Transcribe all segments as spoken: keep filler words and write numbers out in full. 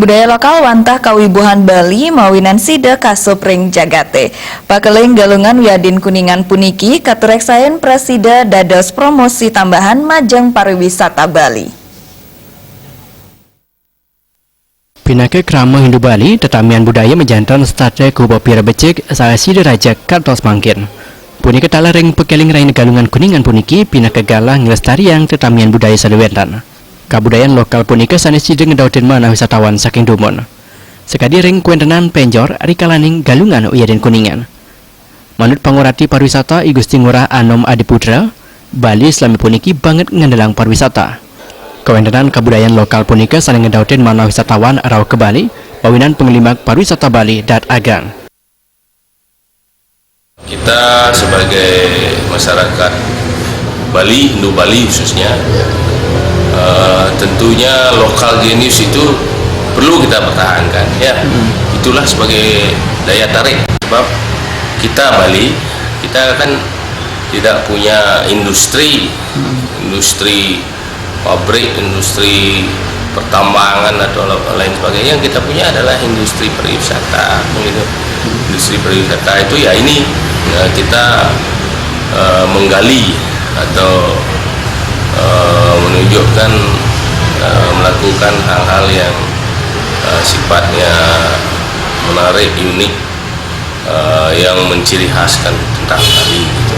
Budaya lokal wantah kawibuhan Bali mawinan sida kasup ring jagate. Pakeling Galungan wiadin Kuningan puniki katureksain prasida dados promosi tambahan majeng pariwisata Bali. Pinaka krama Hindu Bali, tetamian budaya majanten setata kuba pira becik saha sida rajeg kantos mangkin. Punika taler ring pakeling rahina Galungan Kuningan puniki pinaka galah nglestariang tetamian budaya sane wenten. Kabudayan lokal punika sane sida ngedautin manah wisatawan saking dumun. Sakadi ring kawentenan penjor rikalaning Galungan wiadin Kuningan. Manut pangurati pariwisata I Gusti Ngurah Anom Adiputra, Bali salami puniki banget ngandelang pariwisata. Kawentenan kabudayan lokal punika sane ngedautin manah wisatawan rauh ka Bali, mawinan panglimbak pariwisata Bali dat agang. Kita sebagai masyarakat Bali, Hindu Bali khususnya, eh, tentunya lokal genius itu perlu kita pertahankan, ya. Itulah sebagai daya tarik. Sebab kita Bali, kita kan tidak punya industri, industri pabrik, industri pertambangan atau lain sebagainya. Yang kita punya adalah industri pariwisata, gitu. Industri pariwisata itu ya ini, ya, kita eh, menggali atau eh, menunjukkan, eh, melakukan hal-hal yang eh, sifatnya menarik, unik, eh, yang menciri khaskan tentang Bali, gitu.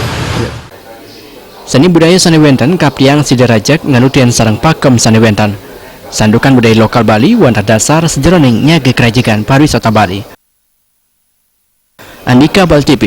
Seni budaya sane wenten kaptiang sida rajeg nganutin sareng pakem sane wenten. Santukan budaya lokal Bali wantah dasar sajeroning nyaga karajegan pariwisata Bali. Andika Bali T V.